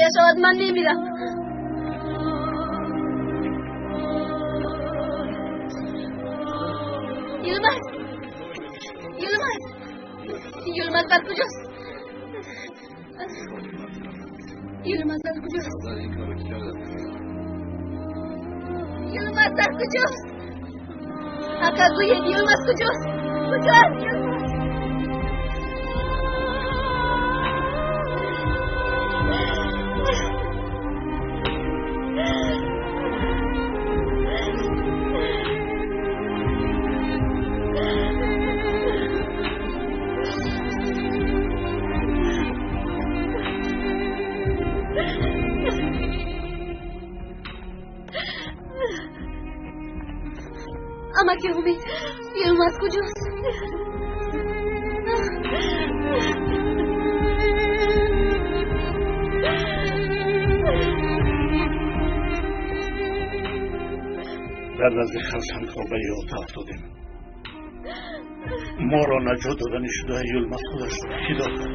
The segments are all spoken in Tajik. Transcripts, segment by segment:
воқеа шавад, ман мемирам. Йилмаз, Йилмаз, Йилмаз дар куҷост? Йилмаз дар куҷост? Йилмаз дар куҷост? Ака, гӯед, Йилмаз куҷост? Куҷост Йилмаз? Амаки Умид, Йилмаз куҷост? Дар назди Харсангҳо ба иҳота афтодем. Моро наҷот додани шуда Йилмаз худашро фидо кард.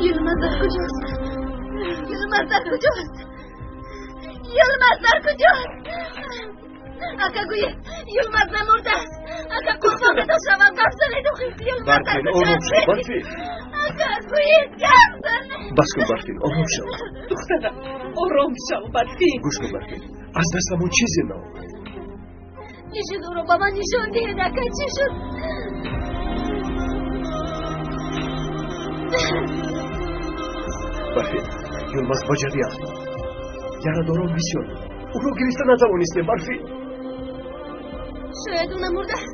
Йилмаз дар куҷост? Йилмаз дар куҷост? Йилмаз дар куҷост? Ака, гӯед, Йилмаз намурдааст. Ака, қурбонатон шавам, гап занед, охир. Йилмаз дар Барфин, ором шав, куҷост? Барфин. Ака, гӯед, гап занед. Бас кун, Барфин, ором шав. Духтарам, ором шав, Барфин. Гӯш кун, Барфин, аз дастамон чизе наомад. Чӣ шуд? Ӯро ба ман нишон диҳед, ака, чӣ шуд? Барфин, Йилмаз ба ҷарӣ афтод. Ярадорон бисёр буд. Ӯро гирифта натавонистем, Барфин. Шояд ӯ намурдааст,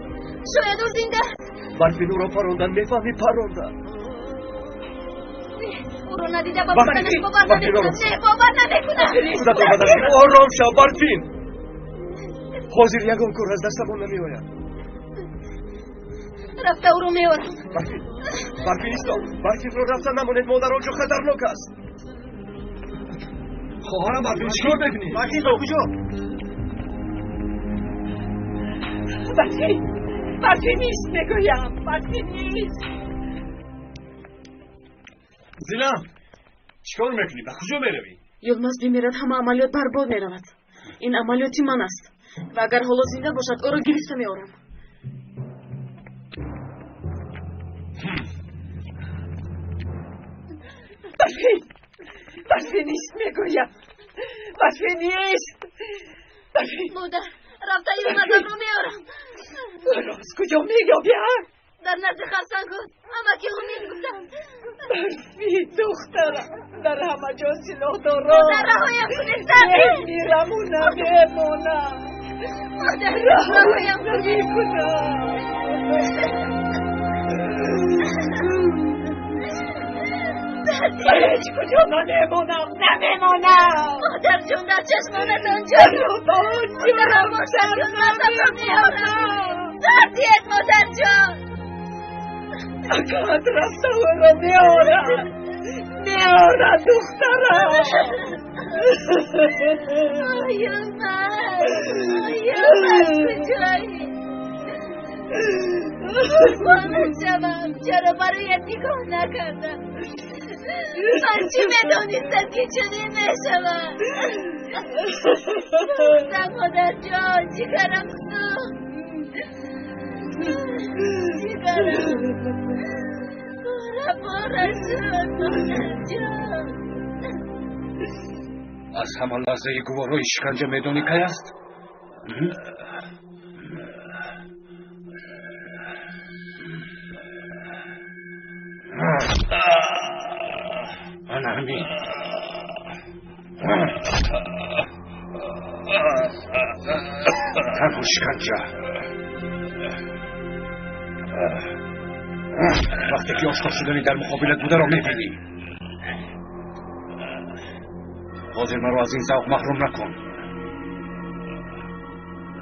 шояд ӯ зинда аст. Барфин, ӯро парондан, мефаҳмӣ, парондан. Не, ӯро надида ба Барфин, мурданаш бовар Барфин, намекунам. ором Не, бовар намекунам. Худатро ба даст гир. Ором шав, Барфин. Ҳозир ягон кор аз дастамон намеояд. Рафта ӯро меорам. Барфин, Барфин, исто. Барфинро рафта намонед, модар, он ҷо хатарнок аст. Хоҳарам Барфин, чӣ кор мекунӣ? Барфин, то куҷо? Барфин, Барфин нест, мегӯям, Барфин нест. Зинам, чӣ кор мекунӣ? Ба куҷо меравӣ? Йилмаз бимирад, ҳама амалиёт барбод меравад. Ин амалиёти ман аст ва агар ҳоло зинда бошад, ӯро гирифта меорам. Барфин, Барфин нест, мегӯям, Барфин нест. Барфин. Модар, рафта Йилмазамро меорам. Ӯро аз куҷо меёбӣ, а? Дар назди Харсангҳост. Амаки Умид гуфтанд. Барфин, духтарам, дар ҳама ҷо силоҳдорон. Модар, раҳоям кунед, сарди. Мемираму намемонам. Модар, раҳоям кунед. Ҳеҷ куҷо намемонам, намемонам. Модарҷон, дар чашмонатон ҷон. Ҷонам бошад, Йилмазамро меорам. Сардиед, модарҷон. Акаат рафта ӯро меорад, меорад, духтарам. Йилмаз, Йилмаз, куҷоӣ? Қурбонат шавам, чаро бароят нигоҳ накардам? Ман чӣ медонистам, ки чунин мешавад? Сӯхтам, модарҷон, ҷигарам сӯхт, ҷигарам пора пора шуд, модарҷон. Аз ҳама лаҳзаи гуворои шиканҷа медонӣ кай аст? Ана ҳамин. Танҳо шиканҷа. Вақте ки ошкор шудани дар муқобилат бударо мебинӣ. Ҳозир маро аз ин завқ маҳрум накун.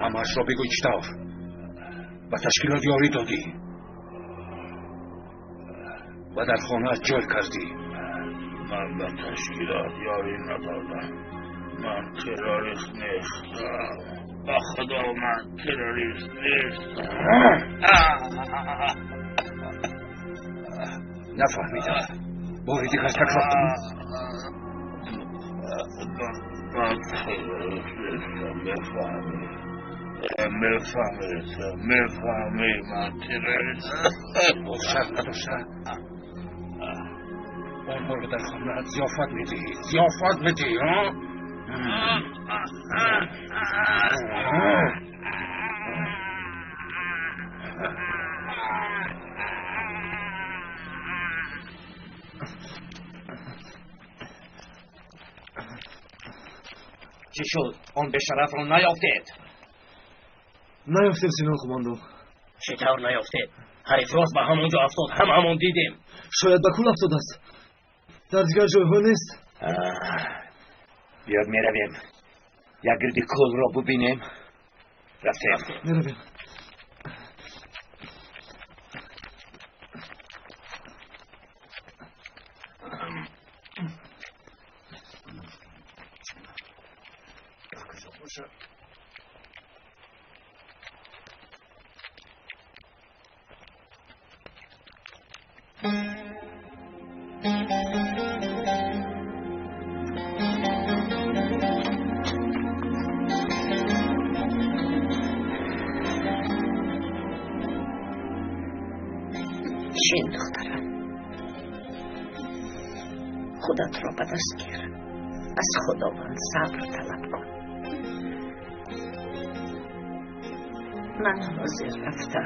Ҳамаашро бигӯй, чӣ тавр ба ташкилот ёрӣ додӣ ва дар хонаат ҷой кардӣ. Ман ба ташкилот ёрӣ надодам. Ман террорист нестам. Ба Худо ман террорист нестам. Нафаҳмидам. Бори дигар такрор кун. Ман террорист нестам, мефаҳмӣ? Мефаҳмӣ, мефаҳмӣ, ман террорист. Боз шарт надошта онҳоро дар хонаат зиёфат медиҳӣ, зиёфат медиҳӣ, ҳа? Чӣ шуд? Он бешарафро наёфтед? Наёфтем, Синон қумондон. Чӣ тавр наёфтед? Ҳариф рост ба ҳамон ҷо афтод, ҳамаамон дидем. Шояд ба кӯл афтодааст. Дар дигар ҷойҳо нест. Биёд меравем. Як гирди кӯлро бубинем. Рафтем. Меравем. Шин, духтарам, худатро ба даст гир, аз Худованд сабр талаб кун. Ман ҳозир рафта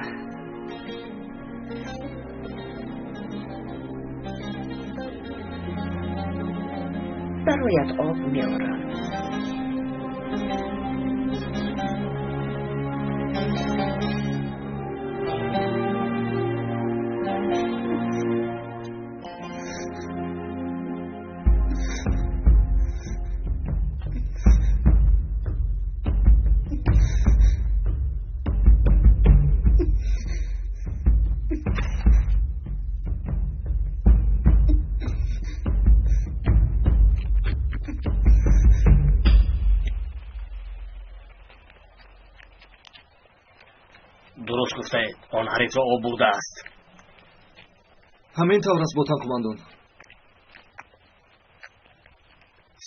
бароят об меорам. Дуруст гуфтаед, он ҳарифро об бурдааст. Ҳамин тавр аст, Ботан қумондон.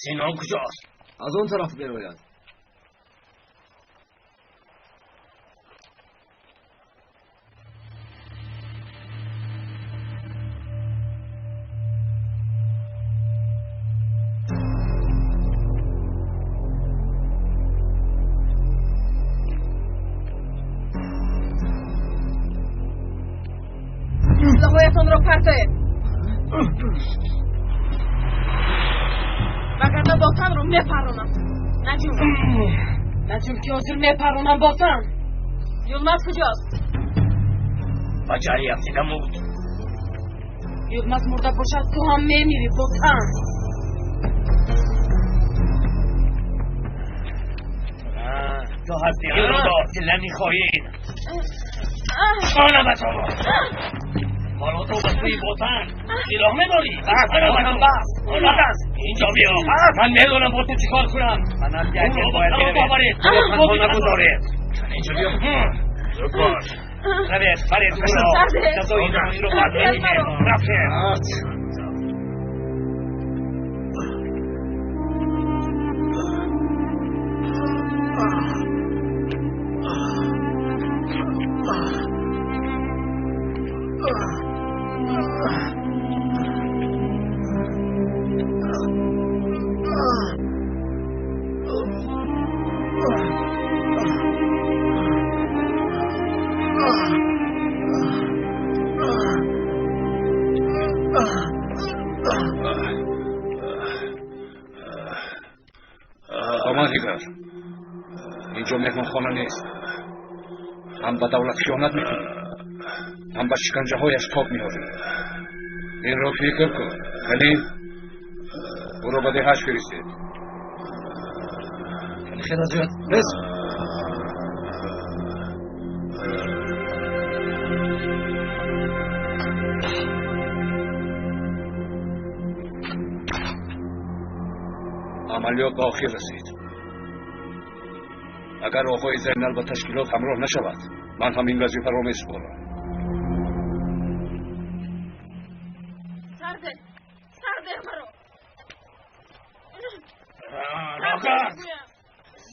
Синон куҷост? Аз он тараф меояд. Силоҳҳоятонро партоед, вагарна Ботанро мепаронам. Наҷум, Наҷум, ки ҳозир мепаронам Ботан. Юлмаз куҷост? Ба ҷарӣ афтида мурд. Юлмаз мурда бошад, ту ҳам мемирӣ, Ботан. Ту ҳасти Юлмаз, дилани хоин. Хона ба ту. ҳоло ту ба сӯи Ботан силоҳ медорӣ? Бас, бас, бас, инҷо биё. Ман медонам бо ту чӣ кор кунам. Ӯро бояд боваред, танҳо нагузоред. Инҷо биё. Зуд бош. Равед, баред ӯро. Ҷазои ҷаноиро бад медиҳем. Рафтем. Ба ман дигар инҷо меҳмонхона нест. Ҳам ба давлат хиёнат мекунӣ, ҳам ба шиканҷаҳояш тоб меорӣ. Инро фикр кун. Халил, ӯро ба деҳаш фиристед. Хеле зиёд нест. Амалиёт ба охир расид. Агар оғои Зайнал ба ташкилот ҳамроҳ нашавад, ман ҳам ин вазифаро месупорам. Сарде, сарде маро. Рогат!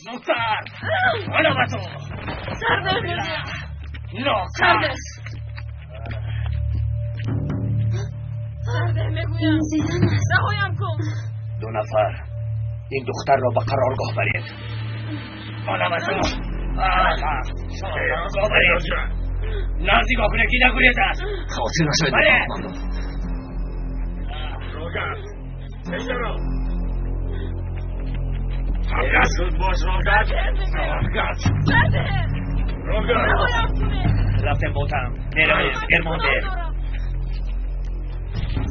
Зудтар! Ҳоло ба ту! Сарде мегӯям. Нокас! Сарде мегӯям. Ин Зинан аст. Раҳоям кун. Ду нафар ин духтарро ба қароргоҳ баред. Ҳоло ба ту! Қароргоҳ баред. Наздик кунед, ки нагурезад. Хотир нашавед. Бале. Рогат! Пешаро! Зуд бош, Рогат! Рогат! Сарде! Рогат! Раҳоям кунед. Рафтем ботам. Меравем. Эрмонде.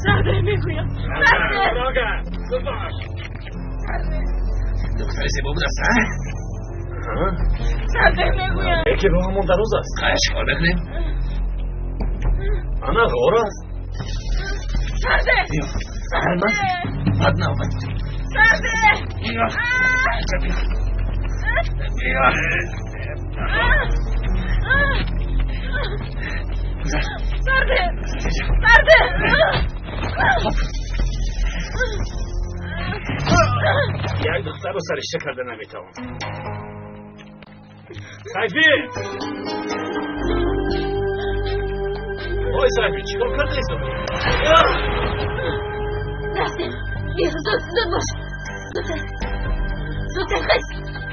Сарде мегӯям. Сарде! Рогат! Зуд бош! Сарде! Духтари зебо будаст, а? Сарде мегӯям. Яке роҳамон дароз аст. Қай, чӣ кор мекунем? Ана ғор аст. Сарде! Биё. Алмаз, баъд навбати ту. Сарде! Биё. Биё. Гузар. Сарде! Сарде! Як духтарро саришта карда наметавонам. Сайфӣ! Ой, Сайфӣ, чӣ кор кардаи ту? Рафтем. Биё, зуд, зуд бош. Зудтар. Зудтар, хез.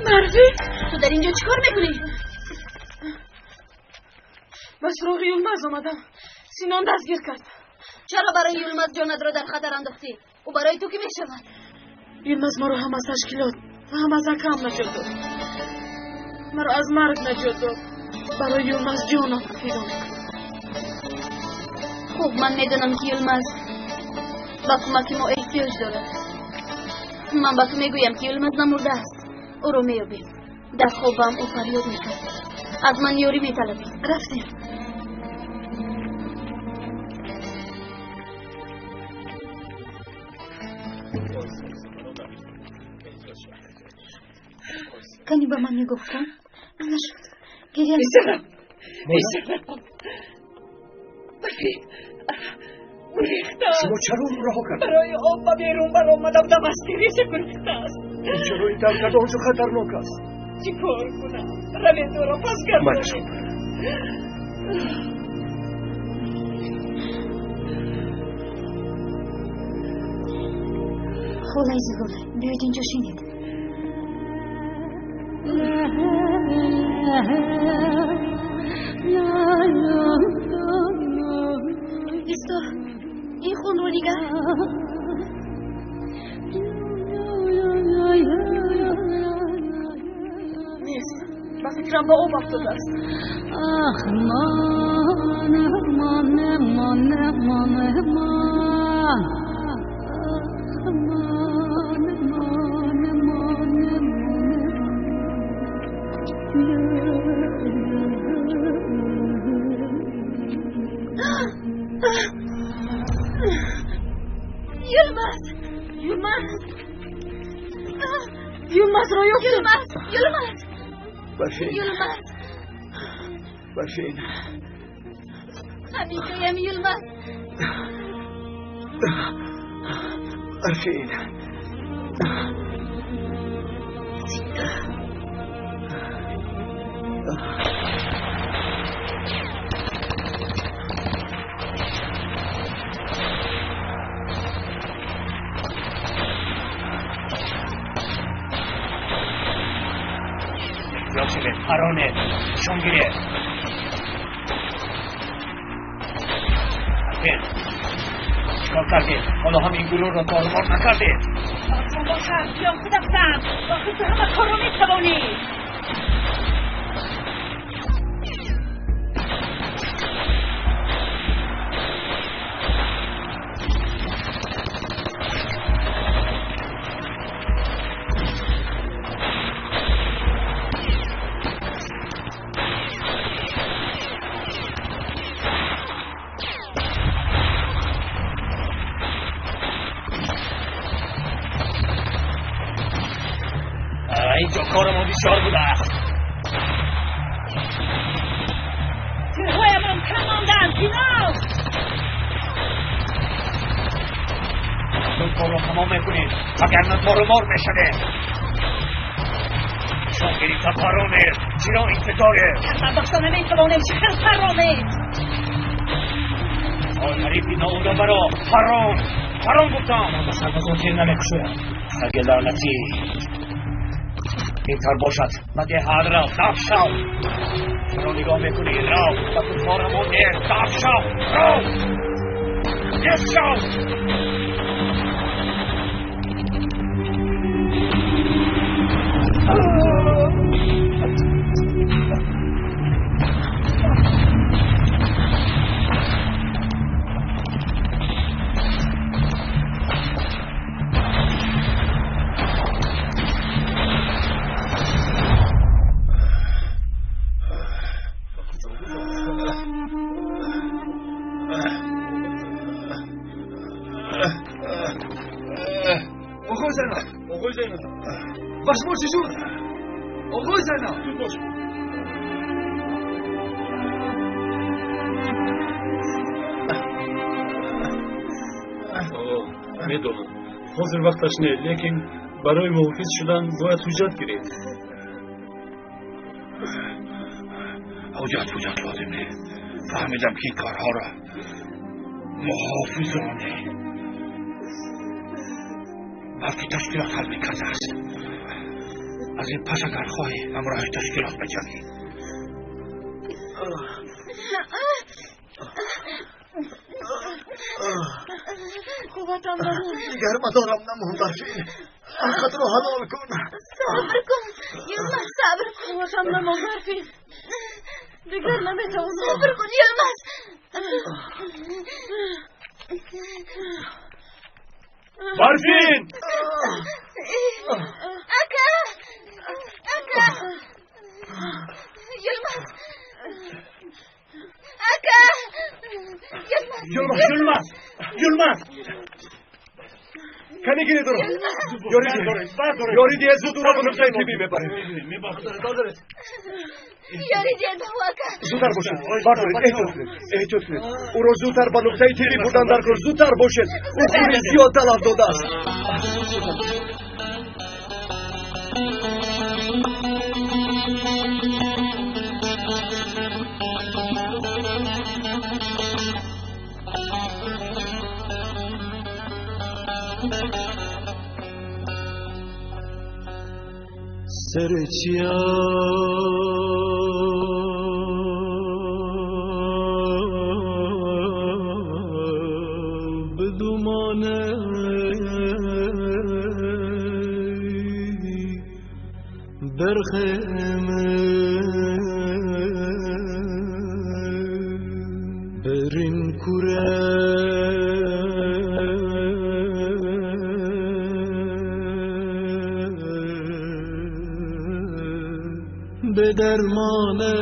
Марви! Ту дар инҷо чӣ кор мекунӣ? Ба суроғи Юлмаз омадам. Синон дастгир кард. Чаро барои Юлмаз ҷонатро дар хатар андохтӣ? Ӯ барои ту кӣ мешавад? Юлмаз маро ҳам аз ташкилот ва ҳам аз акам наҷот дод. Маро аз марг наҷот дод. Барои Юлмаз ҷонамро фидо мекунам. Хуб, ман медонам, ки Юлмаз ба кӯмаки мо эҳтиёҷ дорад. Ман ба ту мегӯям, ки Юлмаз намурдааст. Ӯро меёбем. Дар хобам ӯ фарёд мекард. Аз ман ёрӣ металабид. Рафтем. Кани ба ман нигоҳ кун. Нашуд. Гиря. Писарам! Писарам! Барфин! Гурехтааст! Шумо чаро ӯро раҳо кардед? Барои об ба берун баромадам, дам аз тиреза гурехтааст. Ӯ чаро ин тавр кард? Он ҷо хатарнок аст. Чӣ кор кунам? Равед ӯро пас гардонед. Холаи Зигола, биёед инҷо шинед. Исто, ин хунро нигар. Нест. Ба фикрам ба об афтодааст. Ах, ман, ман, ман, ман, ман. Ах, ман, ман, ман, ман. Юлмаз! Юлмаз! Юлмазро ёфтам. Юлмаз! Юлмаз! Барфин. Юлмаз! Барфин. Ҳамин ҷоям, Юлмаз. Барфин. Зинда. Эҳтиёт шавед, паронед, нишон гиред. Арфин, чӣ кор кардед? Ҳоло ҳам ин гурӯҳро торумор накардед. Осон бошад, биём худастам. Охир ту ҳама корро метавонӣ. Инҷо кори мо бисёр будааст. тамом мекунем, вагарна торумор мешавем. Нишон гирифта паронем, чиро интизорем? Бардошта наметавонем, чӣ хел паронем? Ой, ноуда баро, парон, парон гуфтам. Ба сарбозон тир намекушоям. Саги лаънатӣ. Беҳтар бошад ба деҳат рав, даф шав. Чаро нигоҳ мекунӣ? Рав, ба ту корамон нест, даф шав, рав, нест шав. Ба шумо чӣ шуд? Оғои Зайнаб! Медонам, ҳозир вақташ не, лекин барои муҳофиз шудан бояд ҳуҷҷат гирифт. Ҳуҷҷат лозим не. Фаҳмидам, ки ин корҳоро муҳофизоне, балки ташкилот ҳал мекардааст. Аз ин пас агар хоҳӣ ҳамроҳи ташкилот биҷангӣ. Қувватам намонд. Дигар мадорам намонд, Барфин. Ҳаққатро ҳалол кун. Сабр кун, Йилмаз, сабр кун. Қувватам намонд, Барфин. Дигар наметавонам. Сабр кун, Йилмаз. Барфин! Ака! Ака! Йилмаз! Ака! Йилмаз! Йилмаз! Йилмаз! Йилмаз! Кани гиред ӯро? Ёрӣ диҳед, зуд ӯро ба нуқтаи тиббӣ мебарем. Ёрӣ диҳед ба ӯ, ака. Зудтар бошед, бардоред, эҳтиёт кунед, эҳтиёт кунед. Ӯро зудтар ба нуқтаи тиббӣ бурдан дар кор, зудтар бошед. Ӯ хуни зиёд талаф додааст. Serçiya بدمانه برخمه برین کوره به درمانه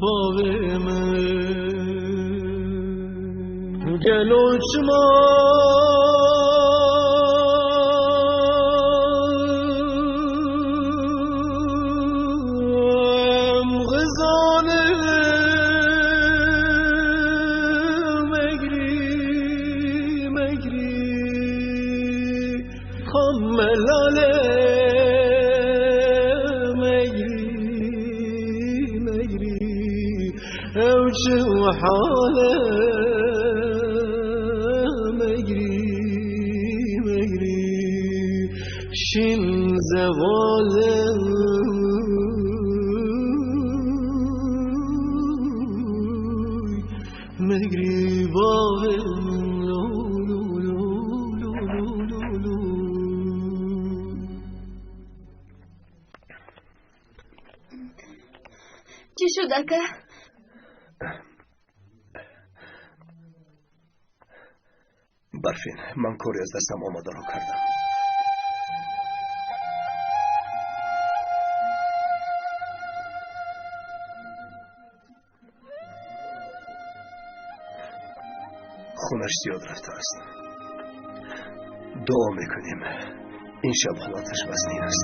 باوه من گلو چما غزانه مگری مگری خملاله مگری مگری اوج وحاله مگری مگری شین زواله مگری باغ لو لو لو لو لو لو. Чӣ шуд, ака? Барфин, ман коре аз дастам омадаро кардам. Хунаш зиёд рафтааст. Дуо мекунем, ин шаб ҳолаташ вазнин аст.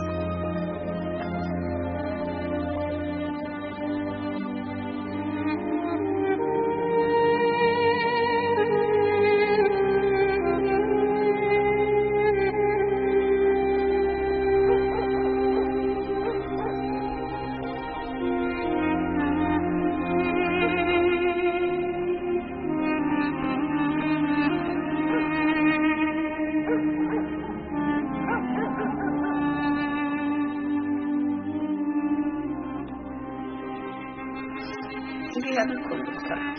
Гиря накун, духтарам.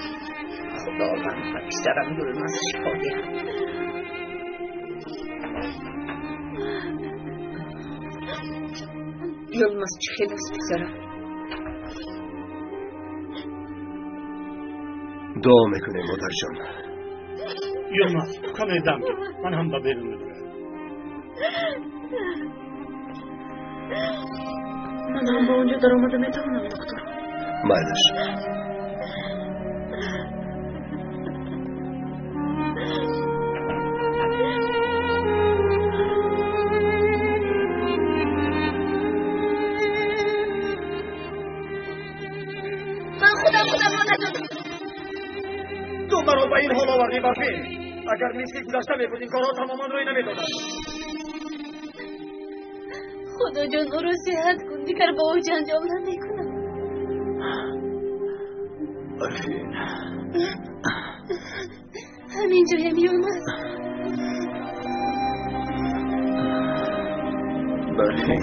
Худованд ба писарам Юлмаз шифо диҳад. Юлмаз чӣ хел аст, писарам? Дуо мекунем, модарҷон. Юлмаз, каме дам гир, ман ҳам ба берун мебарам. Ман ҳам ба он ҷо даромада метавонам, доктор? Майлаш. Ман худам худамро наҷот додам. Ту маро ба ин ҳол овардӣ, Барфин. Агар мисли гузашта мебуд, ин корҳо тамоман рӯй намедоданд. Худоҷон, ӯро сиҳат кун, дигар бо ӯ ҷанҷол намекунам. Барфин. Ҳамин ҷоям, Юлмаз. Барфин.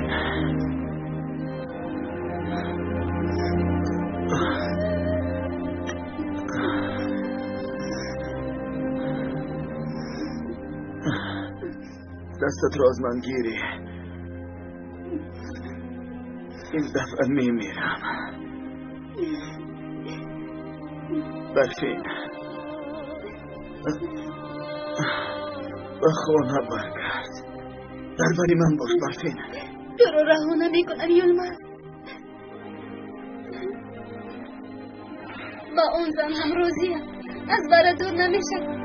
Дастатро аз ман гирӣ. Ин дафъа мемирам. Барфин. Ба хона баргард. Дар бари ман бош, Барфин. Туро раҳо намекунам, Юлмаз. Ба он зан ҳам розиям. Аз бара дур намешавам.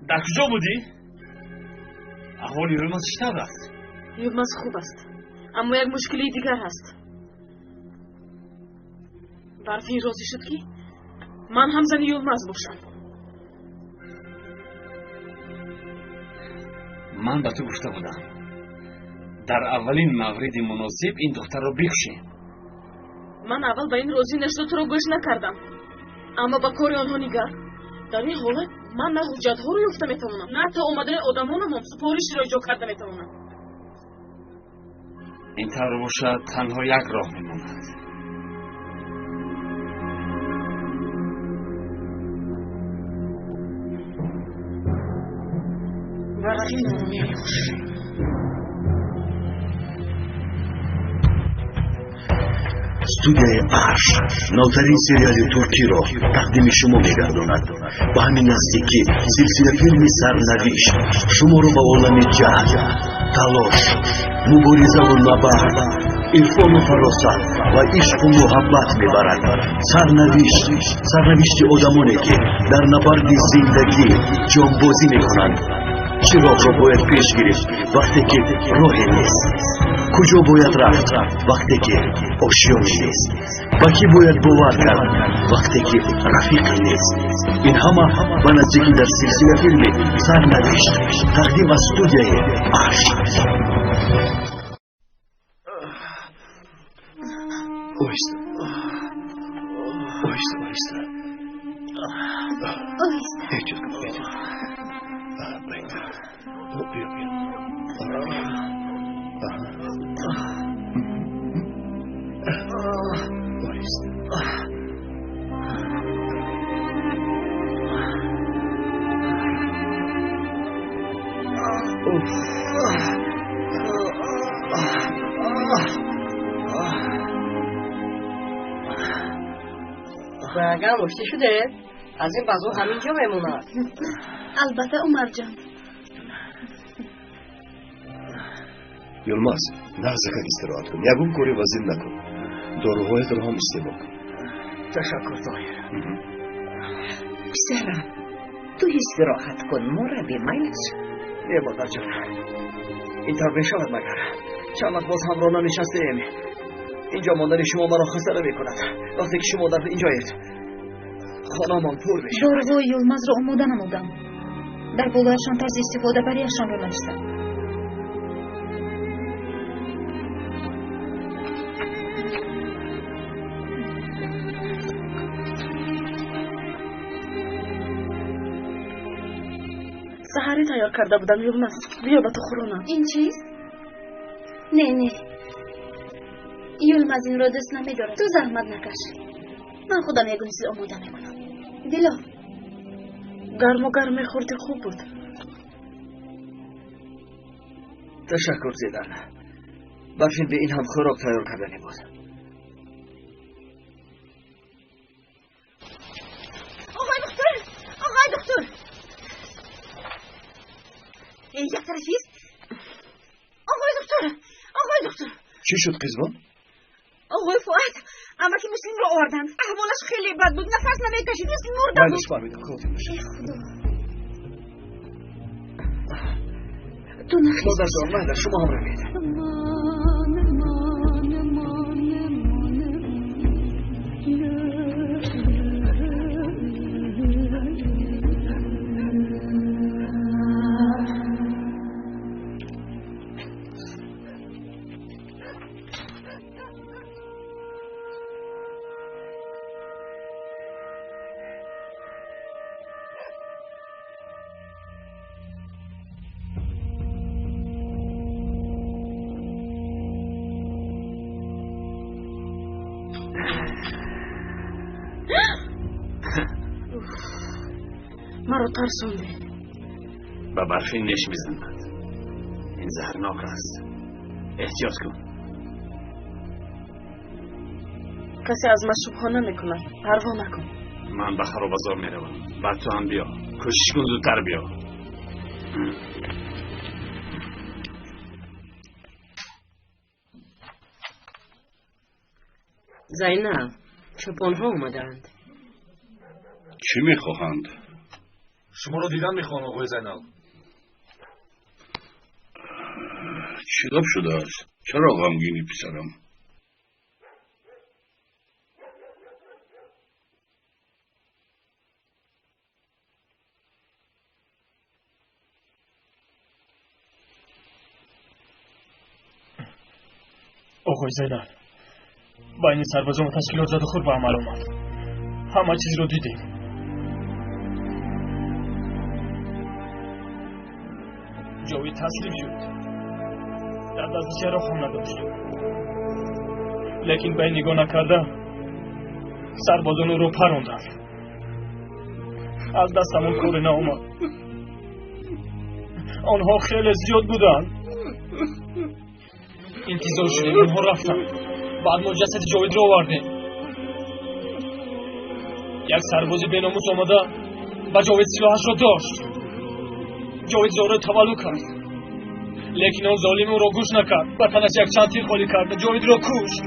Дар куҷо будӣ? Аҳволи Юлмаз чӣ тавр аст? Юлмаз хуб аст, аммо як мушкилии дигар ҳаст. Барфин розӣ шуд, ки ман ҳам зани Юлмаз бошам. Ман ба ту гуфта будам, дар аввалин мавриди муносиб ин духтарро бикушем. Ман аввал ба ин розӣ нашуда туро гӯш накардам, аммо ба кори онҳо нигар. Дар ин ҳолат ман на ҳуҷҷатҳоро ёфта метавонам, на то омадани одамонамон супоришро иҷро карда метавонам. Ин тавр бошад, танҳо як роҳ мемонад. Барфинро мекушем. Студияи Арш навтарин сериали туркиро тақдими шумо мегардонад. Ба ҳамин наздикӣ силсилафилми Сарнавишт шуморо ба олами ҷаҳл, талош, муборизаву набард, ирфону фаросат ва ишқу муҳаббат мебарад. Сарнавишт, сарнавишти одамоне, ки дар набарди зиндагӣ ҷонбозӣ мекунанд. Чӣ роҳро бояд пеш гирифт, вақте ки роҳе нест? Куҷо бояд рафт, вақте ки ошёне нест? Ба кӣ бояд бовар кард, вақте ки рафиқе нест? Ин ҳама ба наздикӣ дар силсилафилми Сарнавишт, тақдим аз студияи Арш. Оҳиста, оҳиста, оҳиста. Оҳиста. Эҳтиёт кун, эҳтиёт. Ба ин тараф. Биё, биё. Оҳиста. Бо яган оштӣ шудед? Аз ин баъзо ҳамин ҷо мемонад. Албатта, Умарҷон. Юлмаз, нағзакак истироҳат кун, ягон кори вазин накун, доруҳоятро ҳам истеъмол кун. Ташаккур, Тоҳир. Писарам, ту истироҳат кун, мо равем, майлаш? Не, модарҷон, ин тавр мешавад магар? Чанд вақт боз ҳамроҳ нанишастаем. Инҷо мондани шумо маро хаста намекунад. Вақте ки шумо дар инҷоед, хонамон пур мешавад. Доруҳои Юлмазро омода намудам. Дар болояшон тарзи истифодабарияшонро навиштам. Саҳарӣ тайёр карда будам, Юлмаз. Биё ба ту хӯронам. Ин чист? Не, не. Юлмаз инро дӯст намедорад. Ту заҳмат накаш. Ман худам ягон чиз омода мекунам. Дило. Гарму гарм мехӯрдӣ, хуб буд. Ташаккур, Зидан. Барфин бе ин ҳам хӯрок тайёр кардани буд. Оғои духтур! Оғои духтур! Як тарафист? Оғои духтур! Оғои духтур! Чӣ шуд, қизбон? Оғои Фуад, амаки Муслимро оварданд. Аҳволаш хеле бад буд, нафас намекашид, мисли мурда буд. Майлиш, фаҳмидам, хотир бошад. Эй Худо. Ту нахез. Модарҷон, майла, шумо ҳам равед. Маро тарсондӣ. Ба барфин неш мезанад. Ин заҳрнок аст. Эҳтиёт кун. Касе аз ман шубҳа намекунад. Парво накун. Ман ба харобазор меравам. Баъд ту ҳам биё. Кӯшиш кун зудтар биё. Зайнаб, чӯпонҳо омадаанд. Чӣ мехоҳанд? Шуморо дидан мехоҳам, оғои Зайнал. Чӣ гап шудааст? Чаро ғамгинӣ, писарам? Оғои Зайнал, байни сарбозон ташкилот задухӯр ба амал омад. Ҳама чизро дидем. Ҷовид таслим шуд. Дар дасташ яроқ ҳам надошт. Лекин ба ин нигоҳ накарда сарбозон ӯро паронданд. Аз дастамон коре наомад. Онҳо хеле зиёд буданд. Интизор шудем, онҳо рафтанд. Баъд мо ҷасади Ҷовидро овардем. Як сарбози беномус омада ба Ҷовид силоҳашро дошт. Ҷовид зорро таваллуд кард. Лекин он золим ӯро гӯш накард. Ба танаш якчанд тир холӣ кард, Ҷовидро кушт.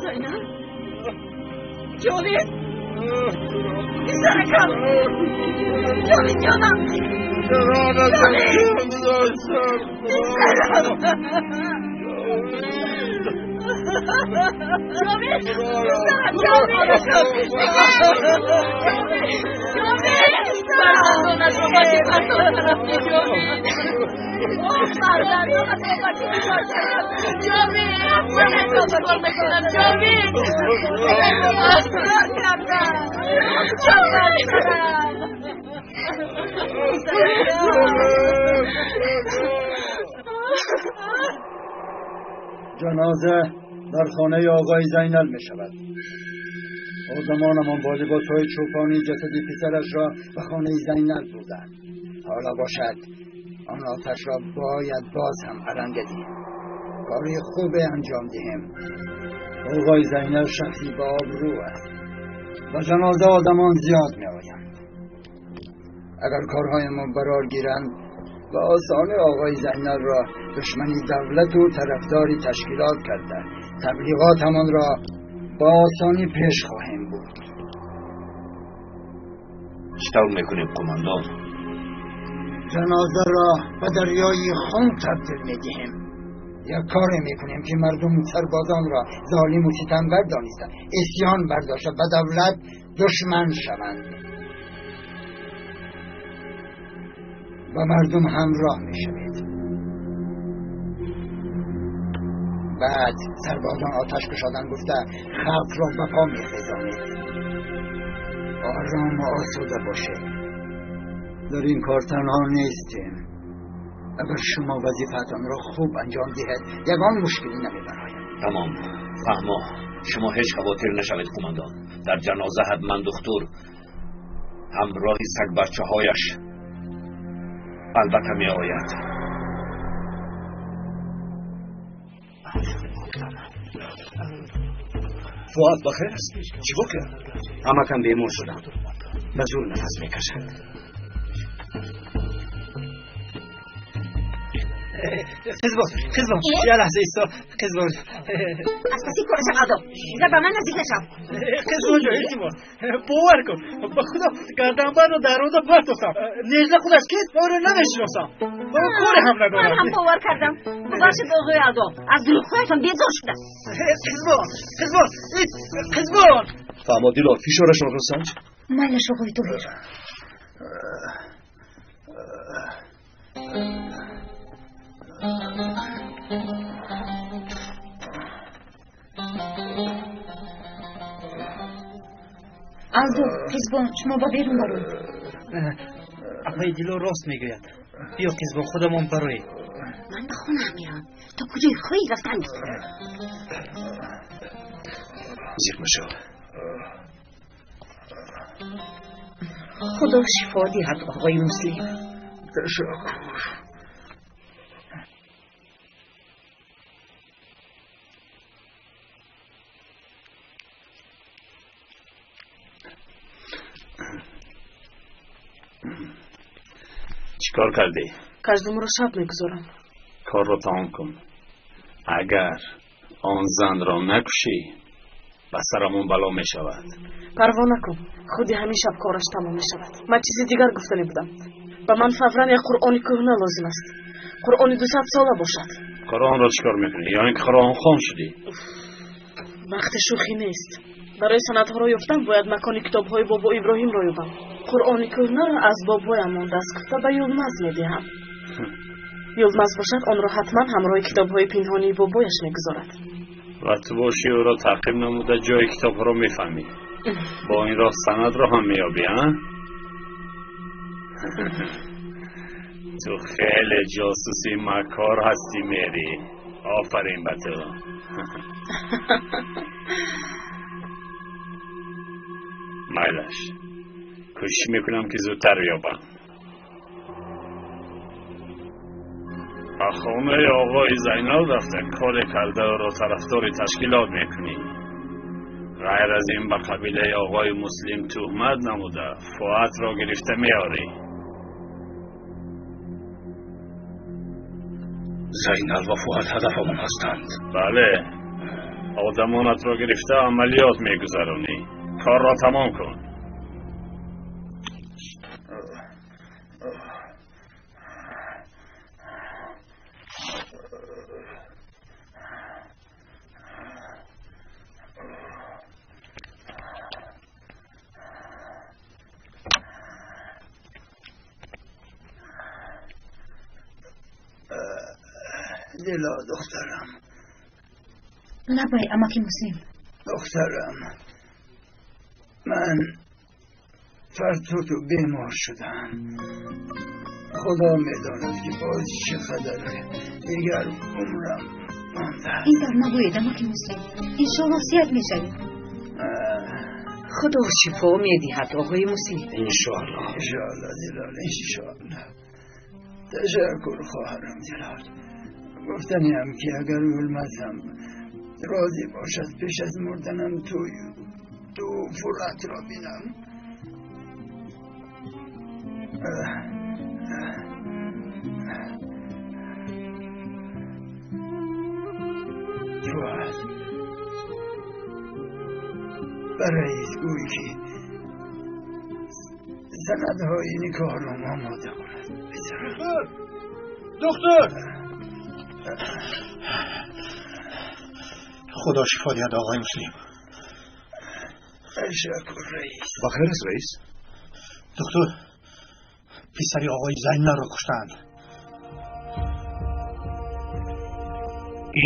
Зайнаб? Ҷовид? Писаракам! Ҷовид ҷонам! Ҷовид! Писарам! Ҷовид! Писарам! Ҷовид! Ҷовид! Фарзандонашро ба чӣ партофта рафтӣ, Ҷовид? Оҳ, фарзандонашро ба чӣ партофта рафтӣ, Ҷовид? Ман чӣ кор мекунам, Ҷовид? Чӣ кардам? Чӣ кардам? Ҷаноза дар хонаи оғои Зайнал мешавад. Одамонамон бо либосҳои чӯпонӣ ҷасади писарашро ба хонаи Зайнал бурданд. Ҳоло бошад, он оташро бояд боз ҳам аланга диҳем. Кори хубе анҷом диҳем. Оғои Зайнал шахси ба обрӯ аст. Ба ҷаноза одамон зиёд меоянд. Агар корҳои мо барор гиранд, و آسانی آقای زینل را دشمنی دولت و طرفدار تشکیلات کرده تبلیغات همان را با آسانی پیش خواهیم بود. چطور میکنیم قماندان؟ جنازه را به دریای خون تبدیل میدهیم. یک کاری میکنیم که مردم سربازان را ظالم و ستمگر دانسته عصیان برداشته به دولت دشمن شوند و مردم همراه میشوید. بعد سربازان آتش کشادن گفته خلق را به پا میخیزانید. آرام و آسوده باشید. در این کار تنها نیستیم. اگر شما وظیفتان را خوب انجام دهید یگان مشکلی نمیبراید. تمام فهما. شما هیچ خواطر نشوید قماندان. در جنازه حتما دکتر همراه سگ بچه هایش البته می آید. فؤاد بخیر است؟ چی واقعا؟ همکم بیمار شدم. به زور نفس میکشند. قزبان یه لحظه ایستا. قزبان از پسی کارش عدو دیگر به من نزدیک نشو. قزبان جان التماس باور کن به خدا گردنبند رو در روزا پرتوختم. نجله خودش کیست من رو نمیشناسم. من کاری هم ندارم. من هم باور کردم. ببخشید آقای عدو از دروغهایتان بیزار شدم. قزبان قزبان قزبان. فهما دیلار فشارشان را سنج. مایلش آقای توهیر. алду қизбон шумо ба берун бароед. Апаи Дилор рост мегӯяд. Биё қизбон худамон бароем. Ман ба хонаам меравам. То куҷои хоҳӣ рафтан. Зиқ нашав. Худо шифо диҳад оғои Муслим. Ташаккур. چیکار کردی؟ کژدم را شب میگذارم. کار را تمام کن. اگر آن زن را نکشی به سرمون بلا می شود. پروا نکن، خودی همین شب کارش تمام می شود. من چیزی دیگر گفتنی بودم. به من فورا یک قرآن کهنه لازم است. قرآن 200 ساله باشد. قرآن را چیکار میکنی؟ یعنی که قرآن خان شدی؟ وقت شوخی نیست. برای سندها را یافتن باید مکان کتاب‌های بابا ابراهیم را یابم. قرآن کهنه را از بابایم مانده است گفته به یلمز میدهم. یلمز باشد آن را حتما همراه کتاب‌های پنهانی بابایش میگذارد. و تو باشی او را تعقیب نموده جای کتاب‌ها را میفهمی. با این راه سند را هم میابی ها؟ تو خیلی جاسوسی مکار هستی میری. آفرین به تو. مایلش کوشش میکنم که زودتر بیابم. به خانه آقای زینال رفته کار کرده را طرفدار تشکیلات میکنی. غیر از این به قبیله آقای مسلم تهمت نموده فؤاد را گرفته میاری. زینال و فؤاد هدفمان هستند. بله، آدمانت را گرفته عملیات میگذرانی. کار را تمام کن. دلا دخترم. لبای اماکی مسلم. دخترم من فرتوت و بیمار شدم. خدا میداند که باز چه خطره دیگر عمرم مانده است. این طور نگویید اماکی مسلم، انشاءالله صحت میشوید. خدا شفا میدهد آقای مسلم. انشاءالله. انشاءالله دلال، انشاءالله. تشکر خواهرم دلال. گفتنیم که اگر یلمزم راضی باشد پیش از مردنم تو فرات را بینم. فؤاد به رئیس گویی که سندهای نکاح را آماده کند. دکتر، دکتر، خدا شفا دهد آقای مسلم. تشکر رئیس. بخیر است رئیس. دکتر، پسر آقای زینل را کشتند.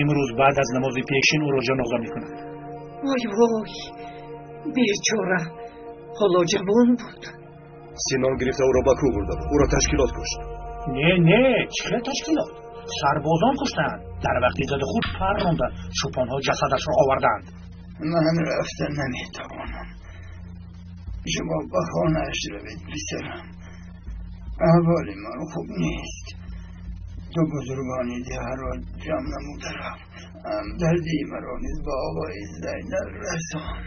امروز بعد از نماز پیشین او را جنازه میکنند. وای وای، بیچاره، حالا جوان بود. سینان گرفته او را به کوه برده بود. او را تشکیلات کشت. نه نه، چه تشکیلات؟ سربازان کشتند. در وقتی زده خود پر راندند. چوپانها جسدش را آوردند. من رفته نمیتوانم. شما به خانه‌اش روید پسرم. احوال من خوب نیست. دو بزرگانی ده را جمع نموده رفت. همدردی مرا نیز با آقای زینل رسان.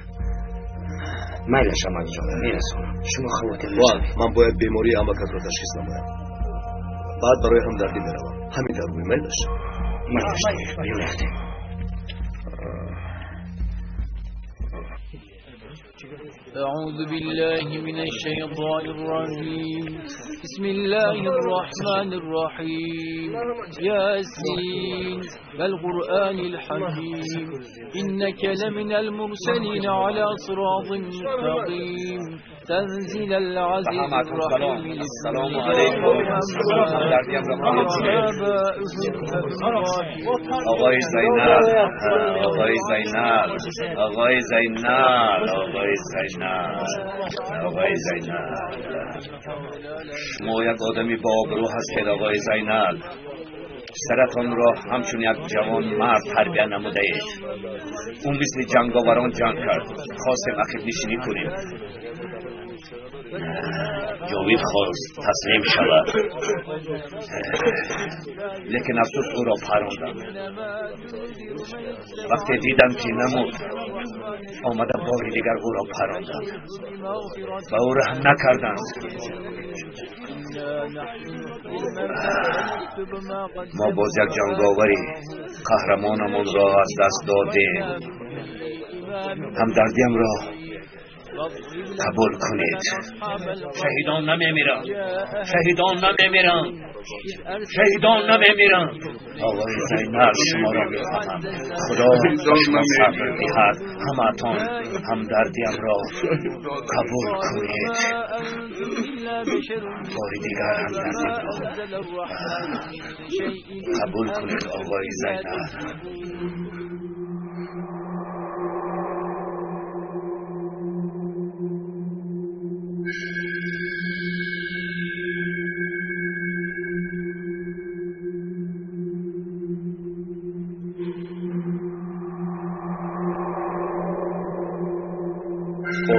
میلش امک جان، میرسانم. شما خواطر نشوید. من باید بیماری امکت را تشخیص نمایم. بعد برای همدردی میروم. همین در روی میلش. میلش بیا رفتیم. أعوذ بالله من الشيطان الرجيم. بسم الله الرحمن الرحيم. ياسين والقرآن الحكيم. إنك لمن المرسلين على صراط مستقيم. تنزيل العزيز الرحيم. السلام علیکم. آقای زینل، آقای زینل، آقای زینل، آقای زینل، آقای زینل، شما یک آدمی با آبرو هستید آقای زینل. سرتان را همچون یک جوان مرد تربیت نموده اید. او مثل جنگاوران جنگ کرد. خواستیم عقب نشینی کنیم. جاوید خواست تسلیم شود، لیکن افسوس او را پراندم. وقتی دیدم که نمود، آمده بار دیگر او را پراندم و او رحم نکردند. ما باز یک جنگاوری قهرمانمان را از دست دادیم. همدردیم را قبول کنید. شهیدان نمیمیرند، شهیدان نمیمیرند، شهیدان نمیمیرند. آقای زینل، شما را میخواهم. خدا به شما صبر دهد. همتان همدردیم را قبول کنید. بار دیگر همدردیم را قبول کنید آقای زینل.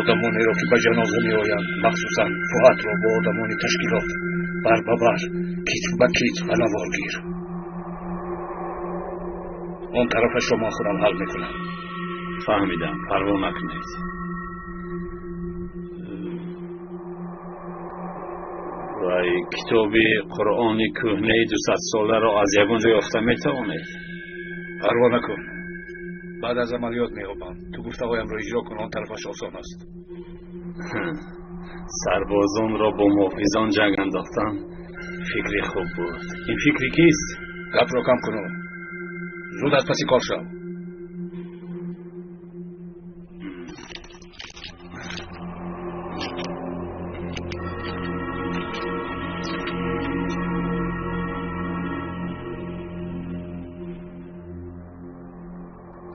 Одамонеро ки ба ҷаноза меоянд, махсусан Фуатро бо одамони ташкилот бар ба бар, китф ба китф ба навор гир. Он тарафашро ман худам ҳал мекунам. Фаҳмидам, парво накунед. Вай китоби Қуръони кӯҳнаи 200-соларо аз ягон ҷо ёфта метавонед? Парво накун. Баъд аз амалиёт меёбам. Ту гуфтаҳоямро иҷро кун, он тарафаш осон аст. Сарбозонро бо муҳофизон ҷанг андохтан фикри хуб буд. Ин фикри кист? Гапро кам куну. Зуд аз паси кор шав.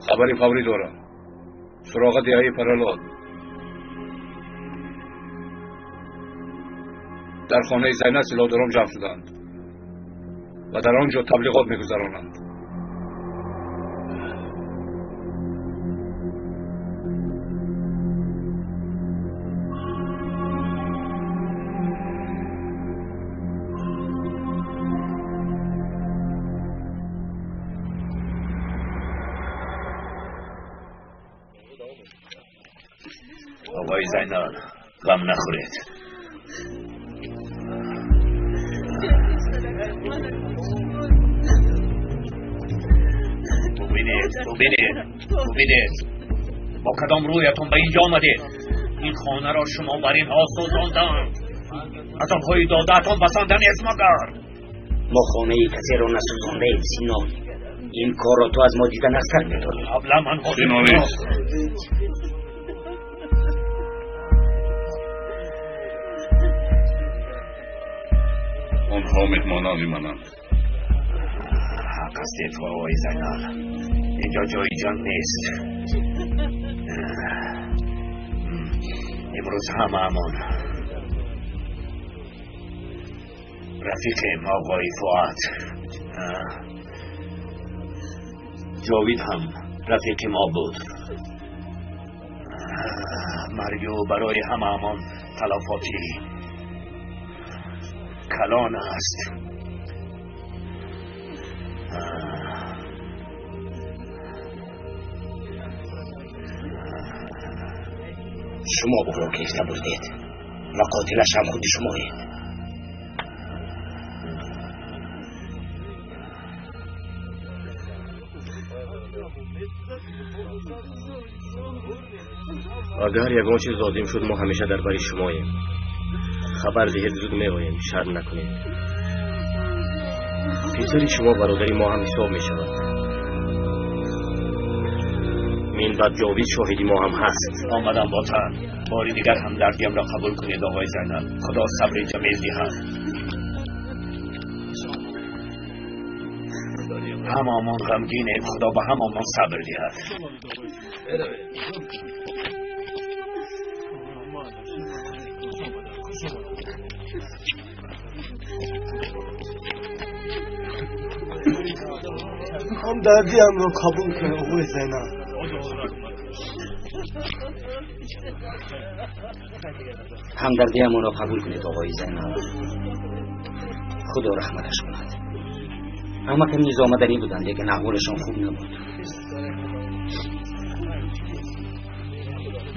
Хабари фаврӣ дорам. Суроға деҳаи Паралот. Дар хонаи Зайнаб силоҳдорон ҷамъ шуданд ва дар он ҷо таблиғот мегузаронанд. آقای زینال، غم نخورید. Бубинед, бубинед, бубинед, бо кадом рӯятон ба инҷо омадед? Ин хонаро шумо бар инҳо сӯзонданд. Азобҳои додаатон басанда нест магар? Мо хонаи касеро насӯзондаем, Сино. Ин корро ту аз мо дида нағзтар медонӣ. Қаблан ман Сино нест. Онҳо меҳмонони мананд. Ҳақ ҳастед, оғои Зайнал. Инҷо ҷои ҷанг нест. Имрӯз ҳамаамон рафиқем, оғои Фуат. Ҷовид ҳам рафиқи мо буд. Марги ӯ барои ҳамаамон талафоти калон аст. Шумо ӯро гирифта бурдед ва қотилаш ҳам худи шумоед. Агар ягон чиз лозим шуд, мо ҳамеша дар бари шумоем. Хабар диҳед, зуд меоем, шарм накунед. Писари шумо бародари мо ҳам ҳисоб мешавад. Минбаъд Ҷовид шоҳиди мо ҳам ҳаст. Омадам ботан. Бори дигар ҳамдардиямро қабул кунед, оғои Зайнал. Худо сабри ҷамил диҳад. Ҳамамон ғамгинем, Худо ба ҳамамон сабр диҳад. Ҳамдардиамро қабул кун, оғои Зайнал. Ҳамдардиамонро қабул кунед, оғои Зайнал. Худо раҳматаш кунад. Ҳамакам низ омаданӣ буданд, лекин аҳволашон хуб набуд.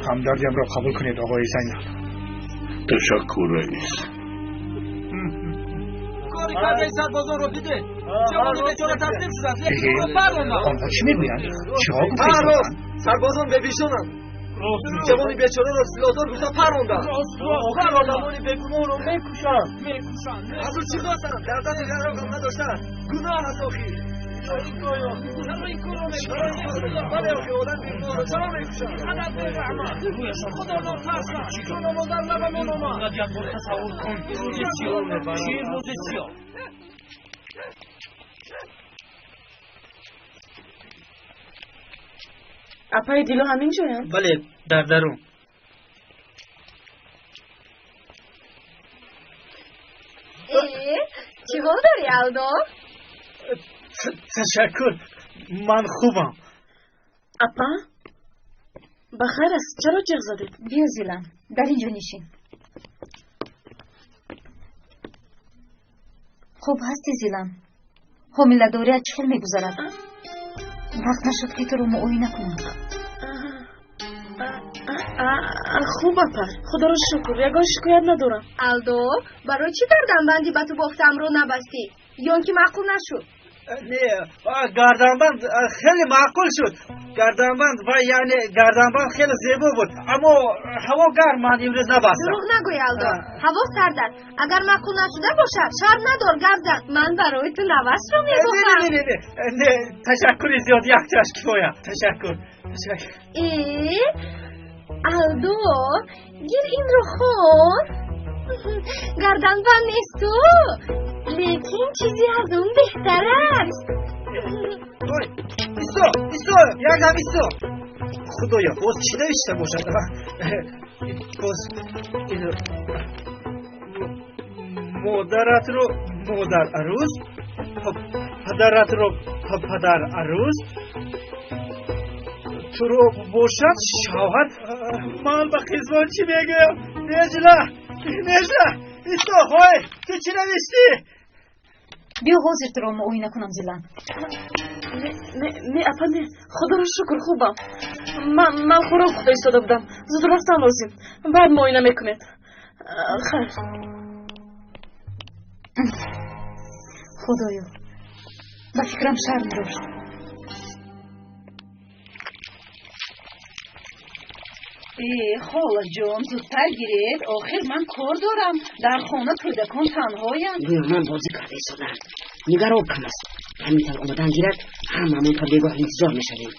Ҳамдардиамро қабул кунед, оғои Зайнал. Ташаккур, раис. Кори кардаи сарбозонро дидед? Ҷавони бечора таслим шудааст, лекин ӯро парронданд. Онҳо чӣ мегӯянд? Чиҳо гуфтаистодаанд? Сарбозон бебишонанд. Ҷавони бечораро силоҳдор гуфта парронданд. Одамони бегуноҳро мекушанд. Аз ӯ чӣ хостанд? Дар дасти ғайроқам надоштанд. Гуноҳ аст охир. Бале охир, одам бегуноҳро чаро мекушанд? Худо нотарсанд. Чун омодар лабамон омад. Як бор тасаввур кун. Рӯзи сиёҳ. Чӣ рӯзи сиёҳ? Апаи Дило ҳамин ҷоянд? Бале, дар дарун. Чӣ ҳол дорӣ, Алдо? Ташаккур, ман хубам. Апа, ба хайр аст, чаро ҷиғ задед? Биё, Зилан, дар ин ҷо нишин. Хуб ҳастӣ, Зилан? Ҳомиладорият чӣ хел мегузарад? Вақт нашуд, ки туро муоина кунам. Хуб, апа, худоро шукр, ягон шикоят надорам. Алдо, барои чӣ гарданбанди ба ту бофтаамро набастӣ? Ё он ки маъқул нашуд? Не, гарданбанд хеле маъқул шуд. Гарданбанд ва яъне гарданбанд хеле зебо буд, аммо ҳаво гарм, ман имрӯз набастам. Дурӯғ нагӯй, Алдо, ҳаво сард аст. Агар маъқул нашуда бошад, шарм надор, гап зан. Ман барои ту навасро мебофам. Не, не, не, не, ташаккури зиёд, якташ кифоя. Ташаккур. Э, Алдо, гир инро хон. Гарданбанд несту, лекин чизе аз он беҳтар аст. Ой, исто, исто, якдам исто. Худоё, боз чӣ навишта бошад? Боз модаратро модар арӯз, падаратро падар арӯз, туро бошад шавҳар. Ман ба қизмон чӣ мегӯям? Нежла, Нежла, исто, ҳой, ту чӣ навиштӣ? Биё ҳозир туро муоина кунам, Зилан. Не, не, апа, не, худоро шукр, хубам. Ман хӯрок пухта истода будам, зуд рафтан лозим. Баъд муоина мекунед. Хайр. Худоё, ба фикрам шарм дошт. Холаҷон, зудтар гиред. Охир ман кор дорам. Дар хона кӯдакон танҳоянд. Гӯё ман бозӣ карда истодаам. Нигар, об кам аст. Ҳамин тавр омадан гирад, ҳамамон то бегоҳ интизор мешавем.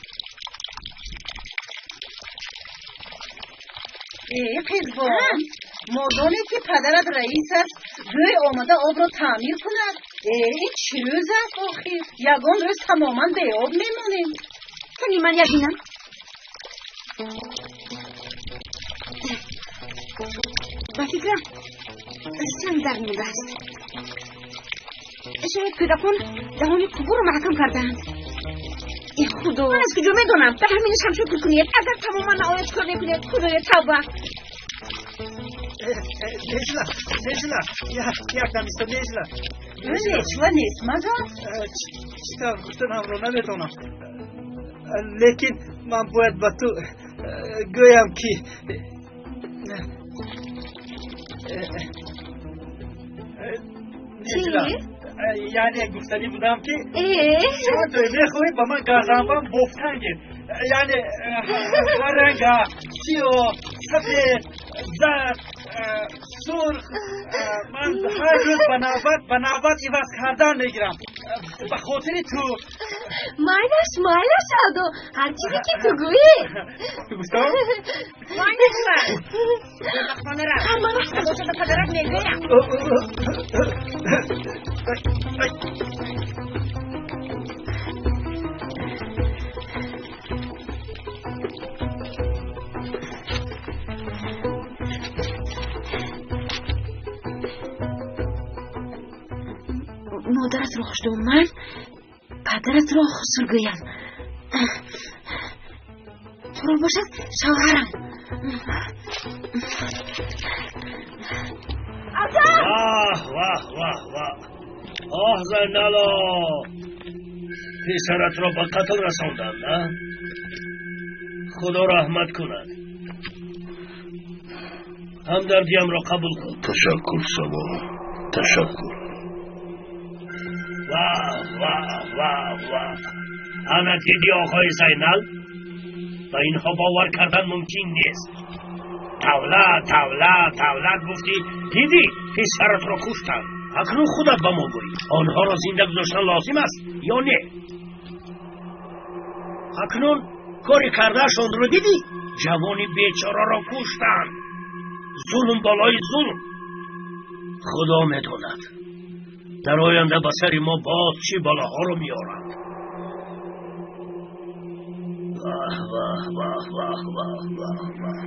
Қизбон, модоме ки падарат раис аст, гӯй омада обро таъмир кунад. Ин чӣ рӯз аст охир? Ягон рӯз тамоман беоб мемонем. Кани ман як бинам. Ба фикрам, санг дар мондааст. Шояд кӯдакон даҳони қубурро маҳкам кардаанд. Э худо, ман аз куҷо медонам? Ба ҳаминаш ҳам шукр кунед. Агар тамоман наояд, чикор мекунед? Худоё, тавба! Нежла, Нежла, як дам исто, Нежла. Нечва нест, магар? Чӣ тавр гуфтанамро наметавонам. Лекин ман бояд ба ту гӯям ки Нежла, яъне гуфтанӣ будам ки чанд мехоҳӣ ба ман гарданбанд бофтан гир. Яъне ҳар ранга, сиёҳ, сафед, зард, сурх, ман ҳар рӯз ба навбат иваз кардан мегирам. Ба хотири ту. Майлаш, майлаш, Алдо, ҳар чизе ки ту гӯӣ. Гуфтам? Майлаш, ба хона рафт. Ман рафтам, бошад ба падарат мегӯям. Модаратро хушдоман, падаратро хусур гӯям. Туро бошад шавҳарам. Ваҳ, ваҳ, ваҳ, ваҳ! Оҳ, Зайнало! Писаратро ба қатл расонданд, на? Худо раҳмат кунад. Ҳамдардиамро қабул кун. Ташаккур, Сабо, ташаккур. Ваҳ, ваҳ, ваҳ, ваҳ! Ана диди, оғои Зайнал? Ба инҳо бовар кардан мумкин нест. Давлат, давлат, давлат гуфтӣ, дидӣ, писаратро куштанд. Акнун худат ба мо гӯй, онҳоро зинда гузоштан лозим аст ё не? Акнун кори кардаашонро дидӣ? Ҷавони бечораро куштанд. Зулм болои зулм. Худо медонад, дар оянда ба сари мо боз чӣ балоҳоро меоранд. Ваҳ, ваҳ, ваҳ, ваҳ, ваҳ, ваҳ, ваҳ!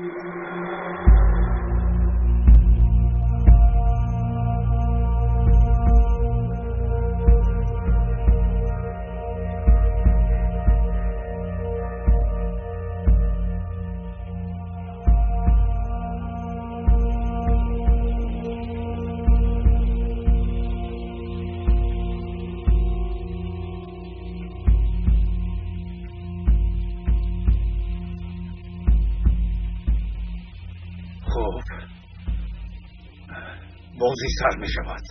Хуб, бозӣ сар мешавад.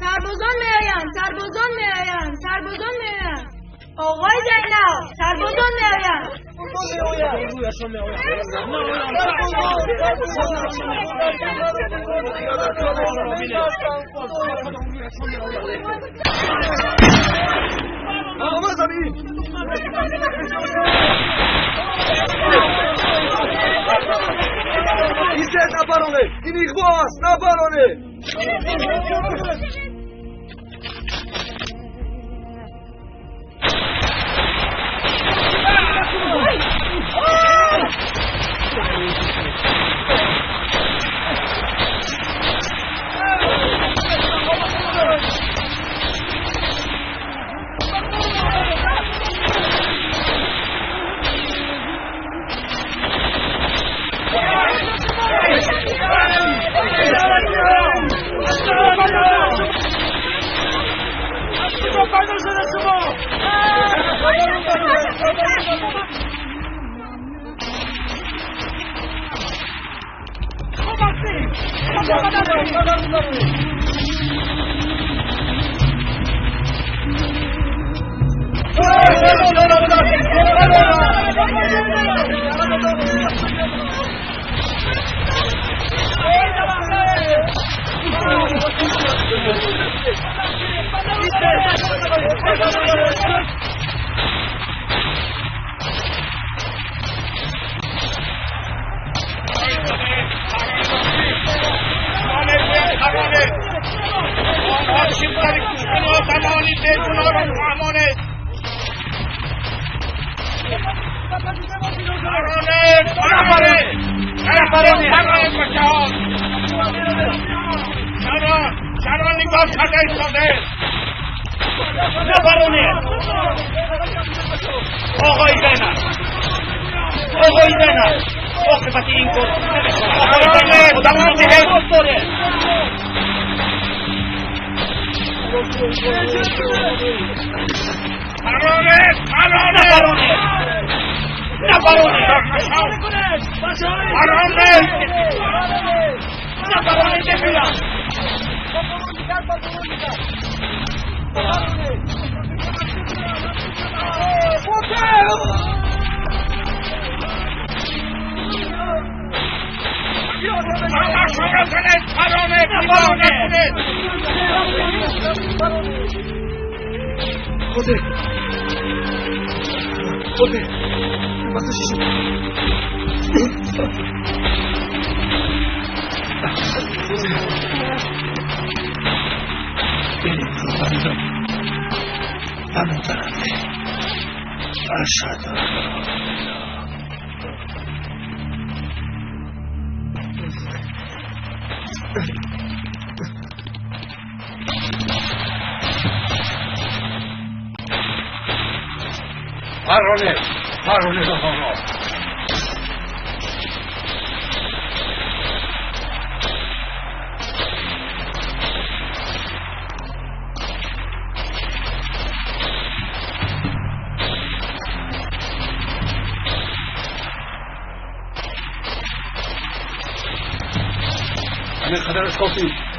Сарбозон меоянд, сарбозон меоянд, сарбозон меоянд. Оғои Зайнал, сарбозон меоянд. Истед, набароне! Ин иғво аст, набароне!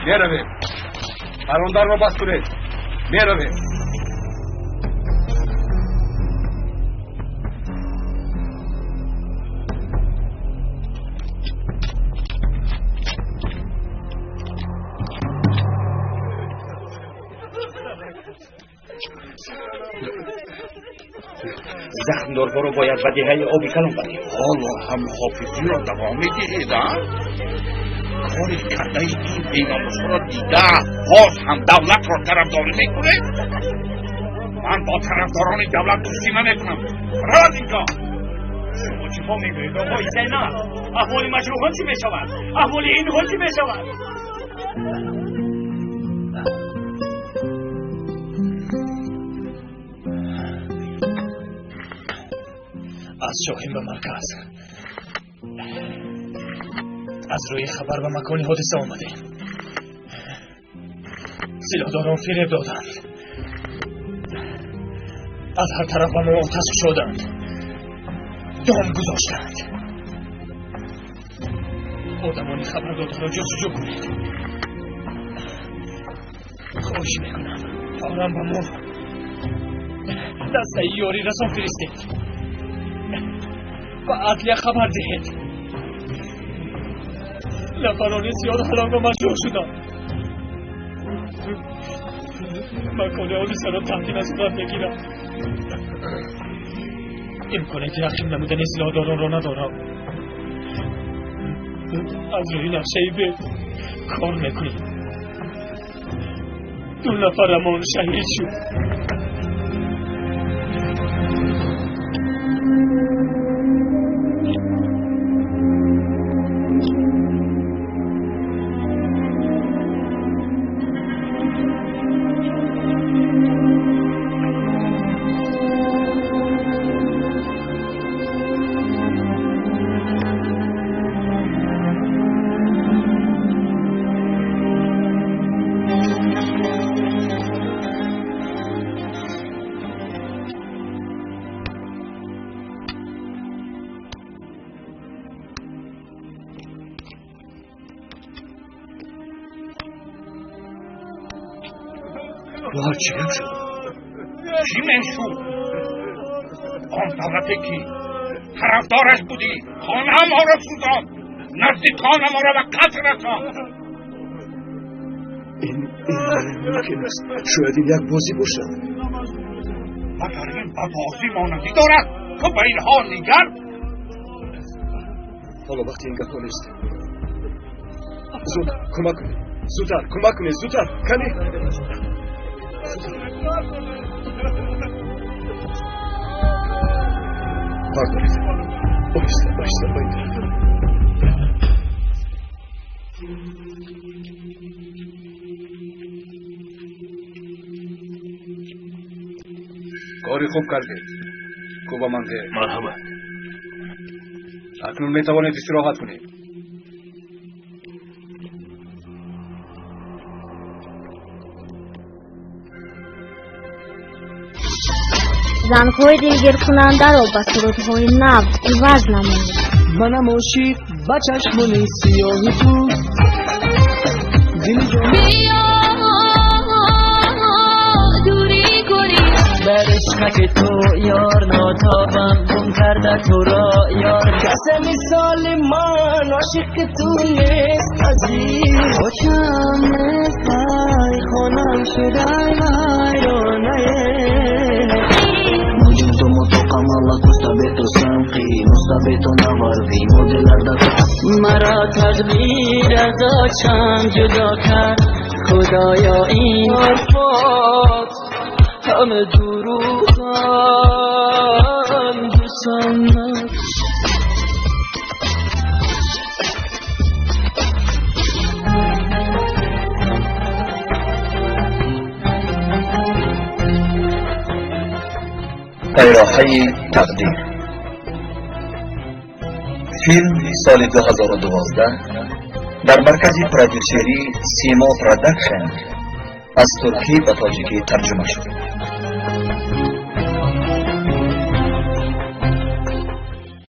Меравем. Парондарро бас кунед. Меравем. Захмдорҳоро бояд ба деҳаи оби калон барем. Ҳоло ҳам ҳофизиро давом медиҳед, а? Кори кардаи ин беномусҳоро дида, боз ҳам давлатро тарафдорӣ мекунед? Ман бо тарафдорони давлат дӯстӣ намекунам. Равад инҷо! Шумо чӣ ҳо мегӯед, оғои Зайнаб? Аҳволи маҷрӯҳон чӣ мешавад? Аҳволи инҳо чӣ мешавад? Аз Шоҳин ба марказ, аз рӯи хабар ба макони ҳодиса омадем. Силоҳдорон фиреб доданд, аз ҳар тараф ба мо оташ кушоданд, дом гузоштанд. Одамони хабардодаро ҷустуҷӯ кунед. Хоҳиш мекунам, фавран ба мо дастаи ёрӣ расон фиристед, ба адлия хабар диҳед. Нафарони зиёд ҳалок ва маҷрӯҳ шуданд. Макони ҳодисаро таҳти назорат мегирам. Имконияти рақиб намудани силоҳдоронро надорам. Аз рӯи нақшаи бе кор мекунем. Ду нафарамон шаҳид шуд. Чӣ гап шуд? Чӣ мешуд? Он давлате ки тарафдораш будӣ, хонаамонро сӯзонд, наздиконамонро ба қатл расонд. Ин мумкин аст. Шояд ин як бозӣ бошад. Магар ин ба бозӣ монандӣ дорад? Ту ба инҳо нигар. Ҳоло вақти ин гапҳо нест. Зуд кӯмак кунед, зудтар кӯмак кунед, зудтар кани. Бардоред, оҳиста оҳиста ба ин тараф. Кори хуб кардед, Кубаманде. Марҳамат. Акнун метавонед истироҳат кунед. Зангҳои дилгиркунандаро ба сурудҳои нав иваз намоед. Манам ошиқ ба чашмони сиёҳи ту. Биё дурӣ кунӣ. Дар ишқаки ту ёр нотобам, гум карда туро ёр. Касе мисоли ман ошиқи ту нест азиз. Очам нест, ай хонам шудай вайронае. Маро тақдир аз очам ҷудо кард, худоё ин ҳарфот ҳама дурӯғанд, дӯстам. Пайроҳаи тақдир. Филм соли 2012 дар маркази продюсерии Симо Продакшн аз туркӣ ба тоҷикӣ тарҷума шуд.